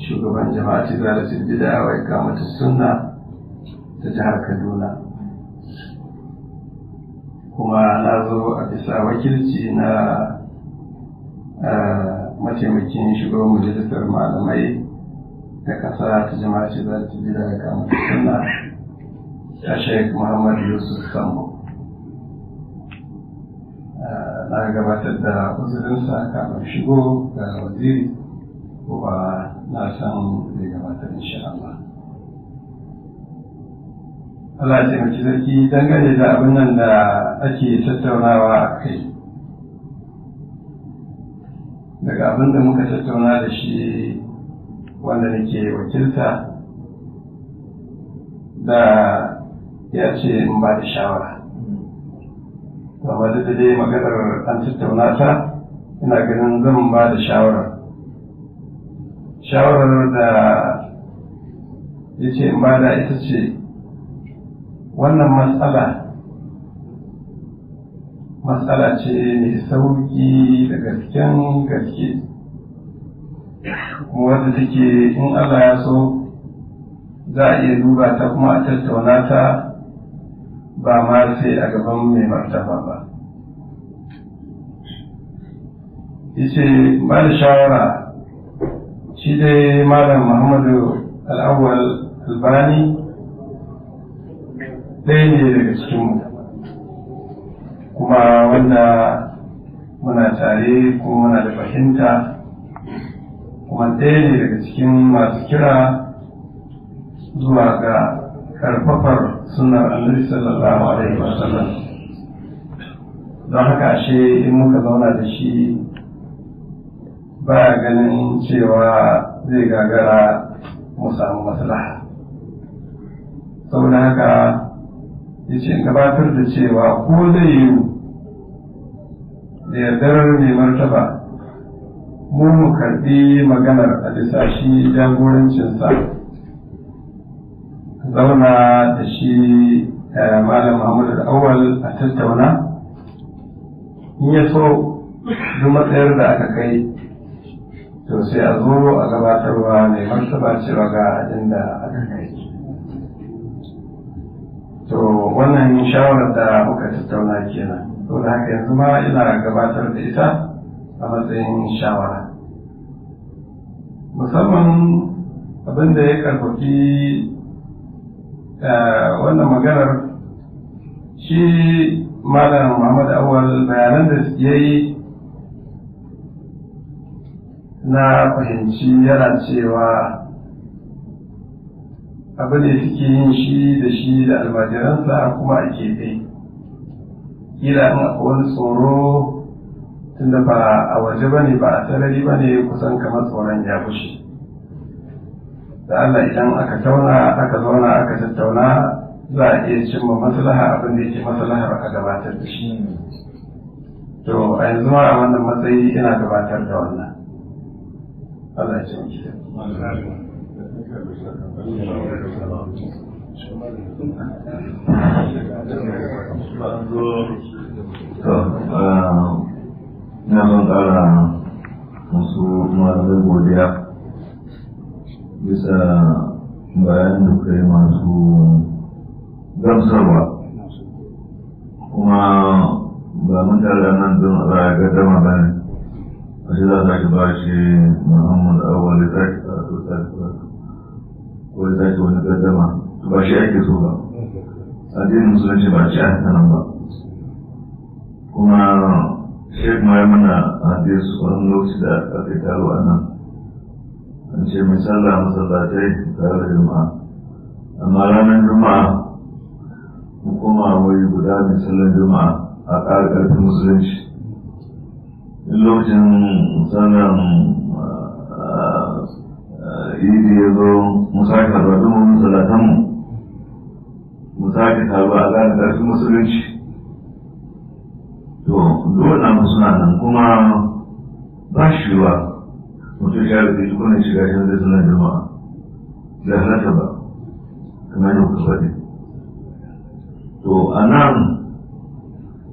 Shugaban Jama'atu Izalatul Bid'a wa Iqamatus Sunna ta jihar Kaduna. Kuma na zo a bisa wakilci na mataimakin shugaban majalisar malamai ta ƙasa ta Jama'atu Izalatul Bid'a wa Iqamatus Sunna, ya Sheikh Muhammad Yusuf Sambo. Na gabatar da uzurinsa kafin shigo ga waziri, kuma na san zai gabatar insha Allah. Allah ya taimaki sarki. Dangane da abin nan da ake tattaunawa a kai, daga abin da muka tattauna da shi wanda nake wakilta, da ya ce in ba da shawara, amma duk da dai maganar an tattauna ta, ina ganin zan ba da shawara. Shawarar da ya ce in ba da ita ce wannan matsala matsala ce mai sauƙi da gasken gaske, kuma wadda take in Allah ya so za a iya duba ta kuma a tattauna ta, ba ma sai a gaban mai martaba ba. Yace ba da shawara, shi dai Malam Muhammadu Al'awwal Albani ɗaya ne daga cikinmu, kuma wanda muna tare kuma muna da fahimta, kuma ɗaya ne daga cikin masu kira zuwa ga karfafar sunnar Annabi sallallahu alaihi wasallam. Don haka ashe in muka zauna da shi, baya ganin cewa zai gagara mu samu maslaha. Saboda haka yace in gabatar da cewa ko zai yiwu, da yardar mai martaba, mu mu karbi maganar a bisa shi jagorancinsa, zauna da shi Malam Muhammadu Awal a tattauna. In ya so duk matsayar da aka kai, to sai a zo a gabatarwa mai martaba cewa ga inda aka kai. To wannan shawarar da muka tattauna kenan. Saboda haka yanzu ma ina gabatar da ita a matsayin shawara. Musamman abin da ya karfafi wannan maganar, shi Malam Muhammad Awal, bayanan da ya yi na fahimci yana cewa abu ne suke yin shi da shi da almajiransa kuma a keɓe. Kila in akwai wani tsoro, tunda ba a waje ba ne, ba a sarari ba ne, kusan kamar tsoron ya bushe. Da Allah idan aka tauna, aka zauna, aka tattauna, za a iya cimma maslaha, abin da yake maslahar a gabatar da shi. To a yanzu ma a wannan matsayi ina gabatar da wannan. Allah ya ce miki. To, ina son ƙara musu malamai godiya bisa bayan da kai masu gamsarwa, kuma ba mun tare nan don a gaddama ba ne, a shi za a sake ba shi Muhammad Awal ya sake karatu, sake karatu, ko ya sake wani gaddama. Ba shi ake so ba. Addinin Musulunci ba shi aka nan ba. Kuma Sheikh ma ya mana hadis wani lokaci da aka yi taro a nan, an ce mai sallah masallatai tare da jama'a, amma ranar Juma'a mu koma wuri guda mai sallar Juma'a, a ƙara ƙarfin Musulunci. In lokacin sallar Idi ya zo, mu sake haɗuwa don mu masallatanmu, mu sake taruwa a gane ƙarfin Musulunci. To duk wannan suna nan, kuma ba shi wa mutum ya rufe tukunan shiga shi zai sallar Juma'a, bai halatta ba kamar yadda kuka faɗi. To a nan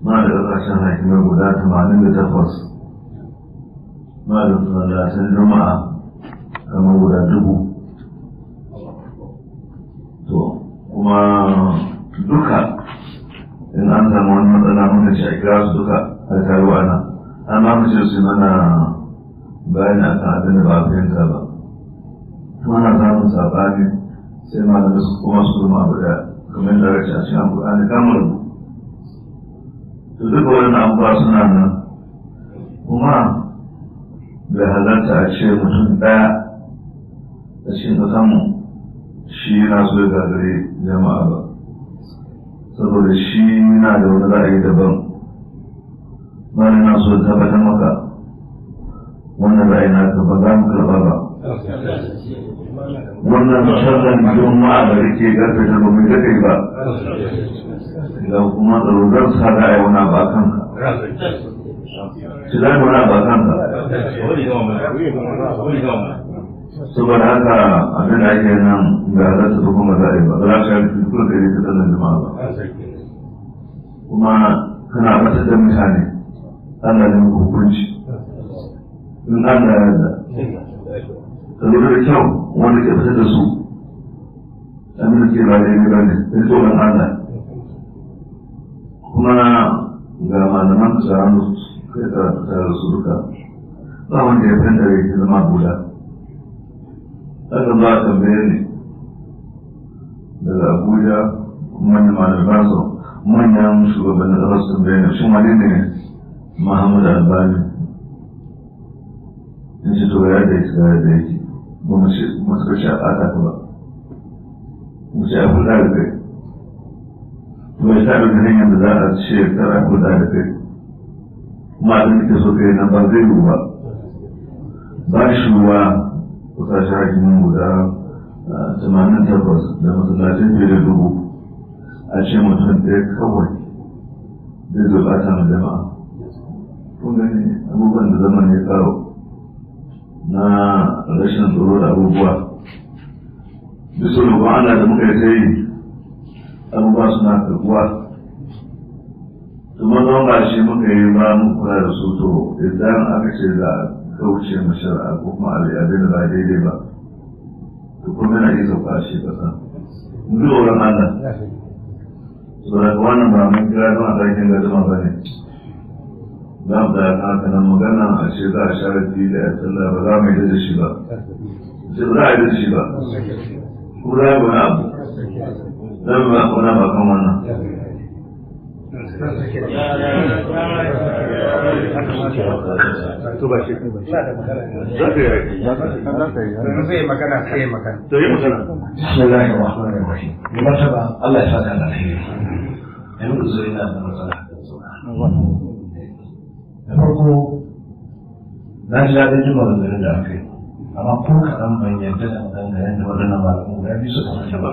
muna da ƙasashen hakimai guda 88, muna da masallatan Juma'a kamar guda 1000. To kuma duka in an samu wani matsala muka ce a kira su duka a taro ana an ba mu ce su mana bayani akan abin da ba a fahimta ba. Kuma ana samun saɓani sai malamai su kuma su zama abu ɗaya kamar yadda aka ce a cikin Alƙur'ani kamar to duka wannan abubuwa suna nan. Kuma bai halarta a ce mutum ɗaya a cikin ƙasanmu shi yana so ya gagari jama'a ba, saboda shi yana da wani ra'ayi daban. Ba ni na so tabbatar maka wannan ra'ayi naka ba za mu karɓa ba. Wannan sallan juma'a da kake karfe ta ba mu da kai ba, ga kuma tsaro zan sa ra'ayi wani abu a kanka. Shi za mu wani abu a kanka. Saboda haka abin da ake nan ga za su kuma za a yi ba, za a shafi kuma da ta sallan juma'a ba. Kuma kana batar da mutane, Allah ne muku hukunci. In Allah ya yarda. Ka lura da kyau wanda ke fitar da su, abin da ke ba daidai ba ne, sai tsoron Allah. Kuma ga malaman tsaron kai karatu tare da su duka, ba wanda ya fahimta da yake zama guda. Haka za a tambaye ni daga Abuja manyan malaman su manyan shugabannin ƙasar su tambaye ni shin wani ne Muhammad Albani? In ce to ga yadda yake, ga yadda yake, ba mu ce mu suka ce a ɓata ka ba, mu ce a hulɗa da kai. To ya sa ɗauki hanyar da za a ce kar a hulɗa da kai, kuma abin da ke so kai nan ba zai yiwu ba. Ba shi yiwuwa kusa shi hakimin guda 88 da masallacin fiye da 1000 a ce mutum ɗaya kawai zai zo ɓata ma jama'a. Kun gani abubuwan da zaman ya kawo na rashin tsoro da abubuwa. Bisa roƙon Allah da muka yi ta yi, abubuwa suna karɓuwa. To mazan ba shi muka yi ba mu kula da su, to idan aka ce za a kauce ma shari'a ko kuma abin da ba daidai ba, to kuma yana iya sauka shi ƙasa. Mu ji tsoron Allah. Saboda wannan ba mun kira don a ɗakin gardama ba ne. Za mu tsaya kan haka nan magana a ce za a share fili a sallah ba za mu yi da shi ba. Ce ba za a yi da shi ba. Ko za mu wani abu. Za mu wani abu kan wannan. Bismillahirrahmanirrahim. Mai martaba Allah ya saka da alheri. Yanzu zo yana da matsala. Da farko na ji daɗin jin maganganun da aka yi, amma ko kaɗan ban yarda da maganganun da waɗannan malaman guda biyu suka faɗi ba.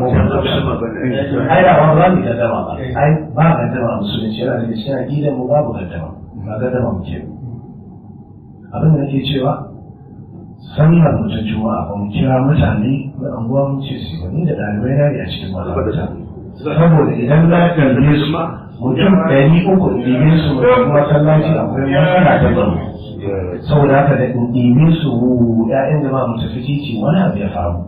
Ai da ba za mu gaddama ba, ai ba gaddama a musulunci, yana daga cikin aƙidar mu babu gaddama, ba gaddama muke ba. Abin da nake cewa sallar mu ta juma'a ba mu kira mutane na anguwa mun ce su yi ni da ɗalibai na ne a cikin makaranta. Saboda idan na ɗalibai su mutum 300 ɗibe su mutum masallaci akwai matsala ta tsaro. Saboda haka da in ɗibe su ‘ya'yan jama'a mu tafi titi wani abu ya faru.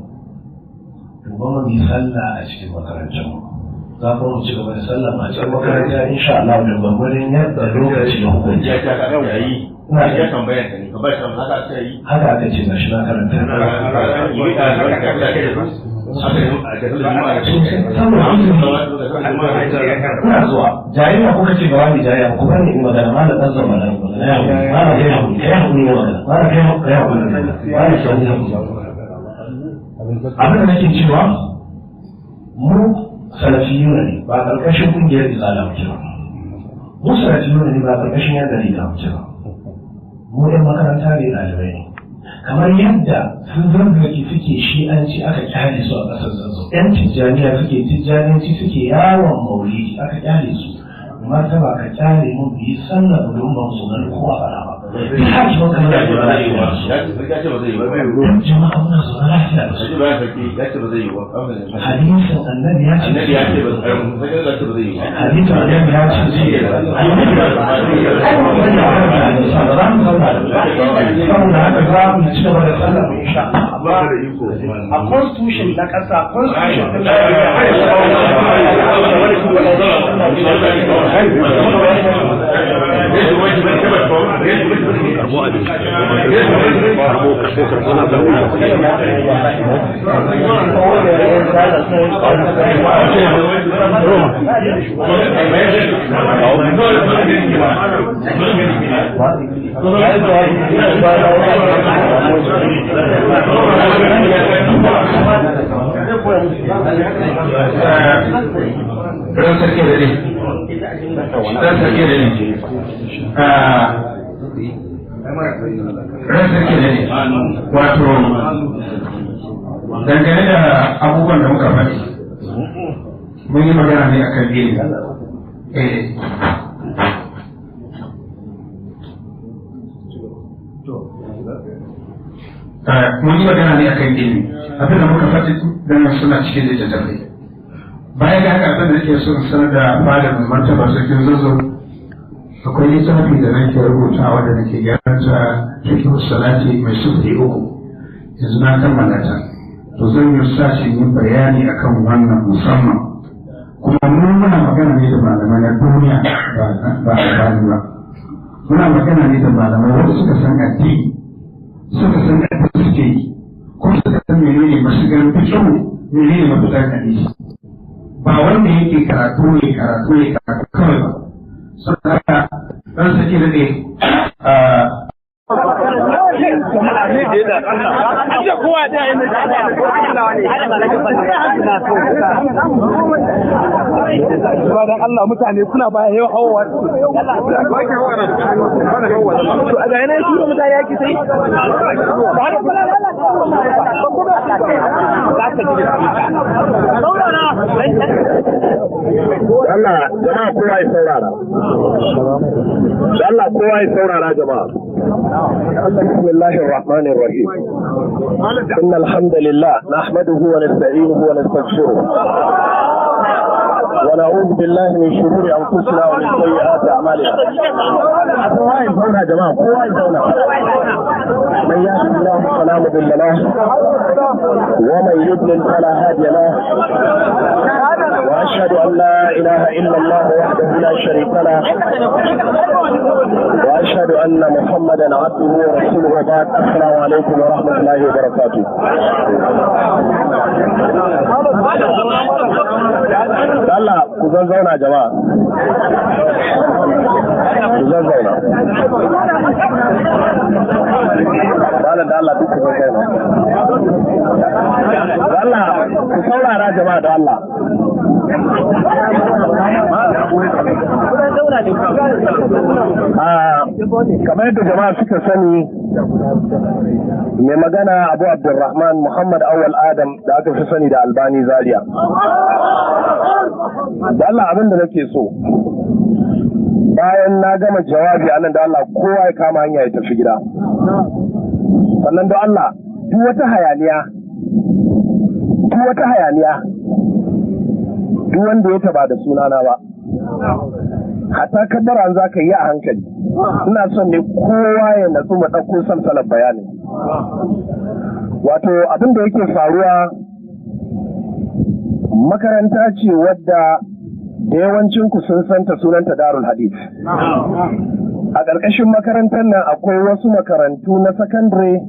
To ba mu yi sallah a cikin makarantar mu. Za kuma mu ci gaba da sallah a cikin makaranta insha Allah da gwangwanin yadda lokaci ya hukunta. Haka aka ce ga shi na karanta. Ina zuwa jayayya kuka ce ba wani jayayya ku bani in magana ma da ɗan zama na magana ya haƙuri ma da kai haƙuri kai haƙuri ne magana ma da kai haƙuri ma da kai haƙuri. Abin da nake cewa mu salafiyuna ne ba ƙarƙashin ƙungiyar izala muke ba. Mu salafiyuna ne ba ƙarƙashin yan dariƙa muke ba. Mu ‘yan makaranta ne ɗalibai ne. Kamar yadda sun zazzaki suke shi'anci aka kyale su a ƙasar Zazzau, ‘yan tijjaniya suke tijjaniyanci suke yawon maulidi aka kyale su, martaba ka kyale mu yi sallar mu don ba mu tsoron kowa fara ba. Duk hakiman kamar da ba za a yi ba su. Duk jama'a muna zaune lafiya da su. Ibrahim Sarki ya ce ba zai yi ba. Hadisin annabi ya ce Annabi ya ce ba zai yi ba. Zai yi ba. Hadisin annabi ya ce zai yi ba. Annabi ya ce ba za mu zauna da saboda haka za mu ci gaba da sallar mu insha Allah. A constitution na ƙasa, constitution ɗin Ran sarki da ne. Ran sarki da ne. Ran sarki da ne. Wato, dangane da abubuwan da muka faɗi, mun yi magana ne akan ilimi. Eh. Mun yi magana ne akan ilimi. Abin da muka faɗi dan suna cikin littattafai. Bayan da haka, abin da nake so in sanar da fadar mai martaba Sarkin Zazzau, akwai littafi da nake rubutawa da nake gyara ta, Fiqh Salati, mai sufuri uku. Yanzu na kammala ta, to zan yi sashen yin bayani akan wannan musamman. Kuma mu muna magana ne da malamai na duniya, ba ba ba. Muna magana ne da malamai wanda suka san addini, suka san addini suke yi, kuma suka san menene mashigar fiqh, menene mafitar hadisi, ba wanda yake karatu ne karatu ne karatu kawai ba. Saboda haka dan sake da ne. Dan Allah, mutane suna baya yau hawa to a ga yanayin tura mutane yake sai. Allah, jama'a, kowa ya saurara. Allah, kowa ya saurara jama'a. بسم الله الرحمن الرحيم. إن الحمد لله نحمده ونستعينه ونستغفره ونعوذ بالله من شرور أنفسنا ومن سيئات أعمالنا. kowa ya zauna jama'a, kowa ya zauna. من يهد الله فلا مضل له ومن يضلل فلا هادي له، واشهد ان لا اله الا الله وحده لا شريك له، واشهد ان محمدا عبده ورسوله، وبعد، السلام عليكم ورحمه الله وبركاته. Allah, ku zauna jama'a, ku zauna. Malam, da Allah duk ku zauna. Da Allah ku saurara jama'a, da Allah. Kamar yadda jama'a suka sani, mai magana Abu Abdulrahman Muhammad Awal Adam da aka fi sani da Albani Zaria. Da Allah, abin da nake so bayan na gama jawabi anan, da Allah kowa ya kama hanya ya tafi gida. Sannan da Allah duk wata hayaniya, duk wata hayaniya, duk wanda ya taba da sunana ba, hatta kaddara za ka yi a hankali. Ina son ne kowa ya natsu mu ɗauko salsalar bayanin. Wato abin da yake faruwa, makaranta ce wadda da yawancin ku sun santa, sunanta Darul Hadith. A ƙarƙashin makarantar nan akwai wasu makarantu na sakandare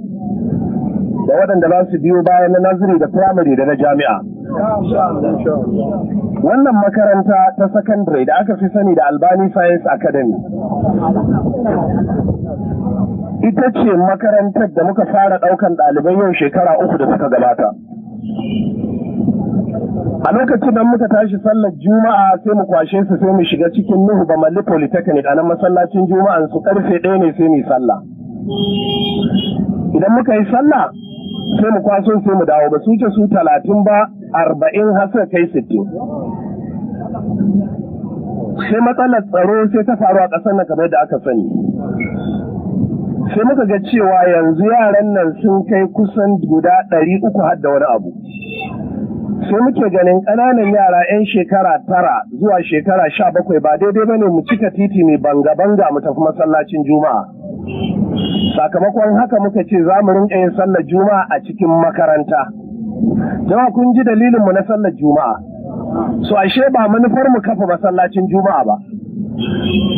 da waɗanda za su biyo bayan na nursery da primary da na jami'a. Wannan makaranta ta sakandare da aka fi sani da Albani Science Academy ita ce makarantar da muka fara ɗaukan ɗalibai yau shekara 3 da suka gabata. A lokacin da muka tashi sallar Juma'a, sai mu kwashe su, sai mu shiga cikin Nuhu Bamalli Polytechnic, a nan masallacin Juma'an su, karfe 1 ne, sai mu yi sallah. Idan muka yi sallah, sai mu kwaso, sai mu dawo. Ba su wuce su 30 ba, 40, har suka kai 60. Sai matsalar tsaro sai ta faru a ƙasar nan kamar yadda aka sani. Sai muka ga cewa yanzu yaran nan sun kai kusan guda 300 har da wani abu. Sai muke ganin ƙananan yara 'yan shekara 9 zuwa shekara 17 ba daidai bane mu cika titi mai banga-banga mu tafi masallacin Juma'a. Sakamakon haka muka ce za mu rinƙa yin sallar Juma'a a cikin makaranta. Jama'a kun ji dalilinmu na sallar Juma'a. So ashe ba manufar mu kafa masallacin Juma'a ba.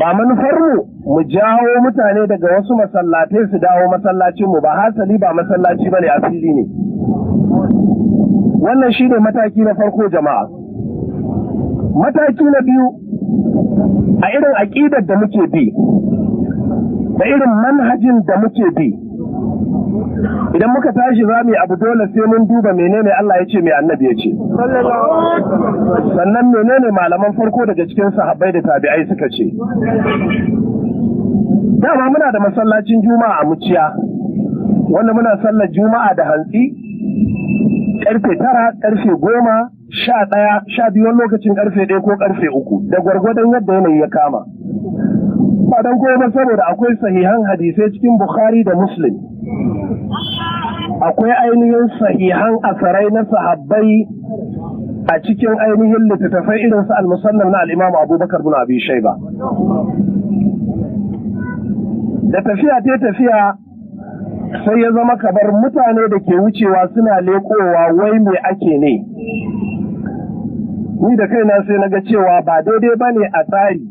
Ba manufar mu jawo mutane daga wasu masallatai su dawo masallacin mu ba, hasali ba masallaci bane, a fili ne. Wannan shine mataki na farko jama'a. Mataki na biyu, a irin aƙidar da muke bi da irin manhajin da muke bi, idan muka tashi za mu yi abu dole sai mun duba menene Allah ya ce, mai annabi ya ce, sannan menene malaman farko daga cikin sahabbai da tabi'ai suka ce. Dama muna da masallacin Juma'a a Muciya, wanda muna sallar Juma'a da hantsi karfe 9, karfe 10, 11, 12, wani lokacin karfe 1 ko karfe 3, da gwargwadon yadda yanayi ya kama. Ba don kuma saboda akwai sahihan hadisai cikin Bukhari da Muslim, akwai ainihin sahihan asarai na sahabbai a cikin ainihin littattafai irin su al-Musannaf na al-Imam Abubakar bin Abi Shayba. Da tafiya ta tafiya sai ya zama kabar mutane da ke wucewa suna leƙowa wai me ake ne. Ni da kaina sai na ga cewa ba daidai bane a tsari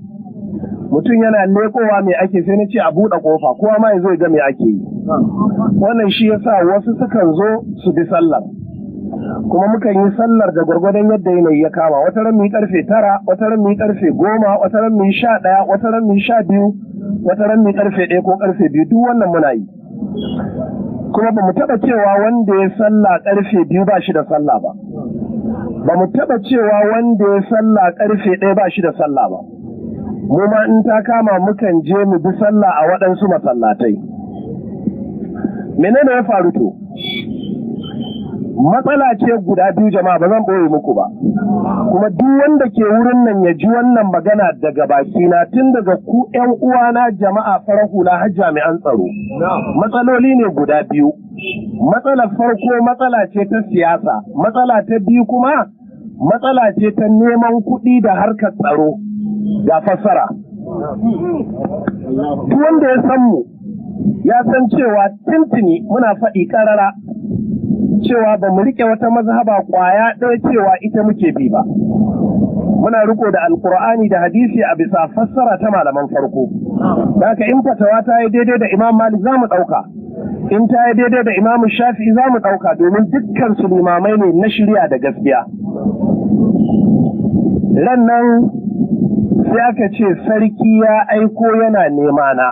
mutum yana leƙowa me ake, sai na ce a buɗe ƙofa kowa ma ya zo ya ga me ake yi. Wannan shi yasa wasu sukan zo su bi sallar, kuma mukan yi sallar da gwargwadon yadda yanayi ya kama. Wata ran mu yi karfe 9, wata ran mu yi karfe 10, wata ran mu yi 11, wata ran mu yi 12, wata ran mu yi karfe 1 ko karfe 2, duk wannan muna yi. Kuma ba mu taɓa cewa wanda ya sallah karfe 2 ba shi da sallah ba, ba mu taɓa cewa wanda ya sallah karfe 1 ba shi da sallah ba. Mu ma in ta kama mukan je mu bi sallah a waɗansu masallatai. Menene ya faru to? Matsala ce guda biyu jama'a, ba zan ɓoye muku ba. Kuma duk wanda ke wurin nan ya ji wannan magana daga bakina, tun daga ku ƴan uwana jama'a farar hula har jami'an tsaro. Matsaloli ne guda biyu. Matsalar farko matsala ce ta siyasa, matsala ta biyu kuma matsala ce ta neman kuɗi da harkar tsaro. Ga fassara. Duk wanda ya san mu ya san cewa tintini muna faɗi ƙarara cewa ba mu riƙe wata mazhaba ƙwaya ɗaya cewa ita muke bi ba. Muna riko da Alƙur'ani da hadisi a bisa fassara ta malaman farko. Haka in fatawa ta yi daidai da Imam Malik za mu ɗauka, in ta yi daidai da Imam Shafi'i za mu ɗauka, domin dukkan su limamai ne na shirya da gaskiya. Ran nan sai aka ce sarki ya aiko yana nema na.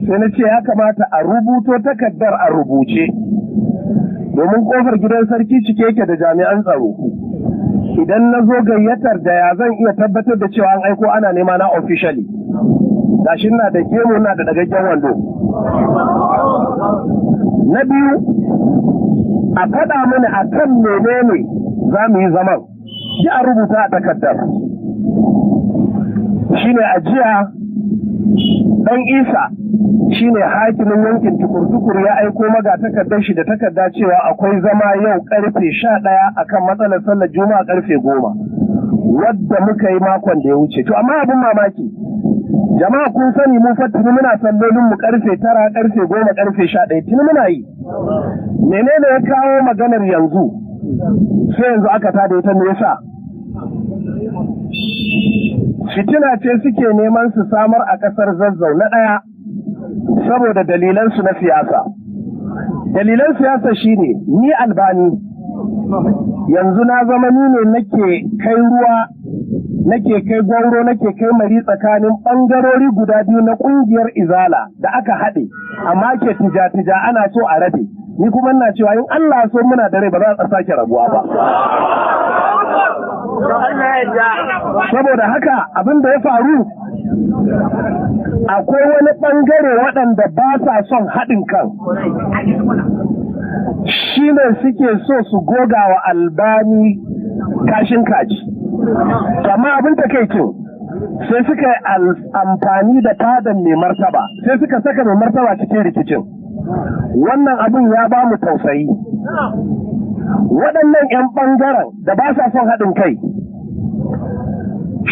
Sai na ce ya kamata a rubuto takardar a rubuce, domin kofar gidan sarki cike yake da jami'an tsaro. Idan na zo gayyatar da ya zan iya tabbatar da cewa an aiko ana nema na officially. Gashi na da gemu na da dagaggen wando. Na biyu, a faɗa mini a kan menene za mu yi zaman, shi a rubuta a takardar. Shine a jiya ɗan Isa shine hakimin yankin Tukur-Tukur ya aiko maga takardar shi da takarda cewa akwai zama yau karfe 11 akan matsalar sallar Juma'a karfe 10 wadda muka yi makon da ya wuce. To amma abin mamaki jama'a, kun sani mun fa tuni muna sallolin mu karfe 9, karfe 10, karfe 11 tuni muna yi. Menene ya kawo maganar yanzu? Sai yanzu aka tada ita, me yasa? Fitina ce suke neman su samar a ƙasar Zazzau. Na ɗaya, saboda dalilansu na siyasa. Dalilan siyasa shine ni Albani yanzu na zama ni ne nake kai ruwa, nake kai gwauro, nake kai mari tsakanin ɓangarori guda biyu na ƙungiyar Izala da aka haɗe, amma ke tija-tija ana so a rabe. Ni kuma ina cewa in Allah so muna da rai ba za a sake rabuwa ba. Saboda haka abin da ya faru, akwai wani ɓangare waɗanda ba sa son haɗin kan, shi ne suke so su goga wa Albani kashin kaji. Amma abin takaicin, Sai suka yi amfani da fadan mai martaba, sai suka saka mai martaba cikin rikicin. Wannan abin ya ba mu tausayi. Waɗannan 'yan ɓangaren da ba sa son haɗin kai,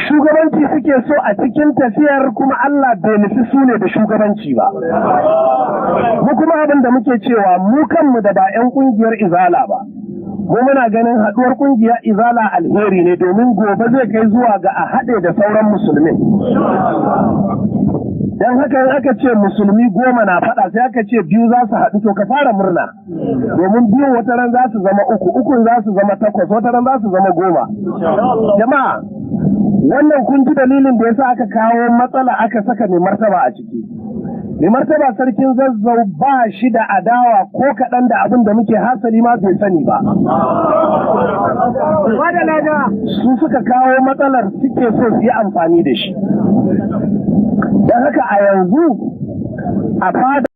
shugabanci suke so a cikin tafiyar, kuma Allah bai nufi su ne da shugabanci ba. Mu kuma abin da muke cewa, mu kanmu da ba 'yan ƙungiyar Izala ba, mu muna ganin haɗuwar ƙungiyar Izala alheri ne, domin gobe zai kai zuwa ga a haɗe da sauran musulmin. Don haka in aka ce musulmi 10 na faɗa, sai aka ce biyu za su haɗu, to ka fara murna, domin biyun wata ran za su zama uku, ukun za su zama takwas, wata ran za su zama 10. Jama'a, wannan kun ji dalilin da yasa aka kawo matsala, aka saka mai martaba a ciki. Mai martaba Sarkin Zazzau ba shi da adawa ko kaɗan da abin da muke, hasali ma bai sani ba. Su suka kawo matsalar, suke so su yi amfani da shi. Don haka a yanzu a fada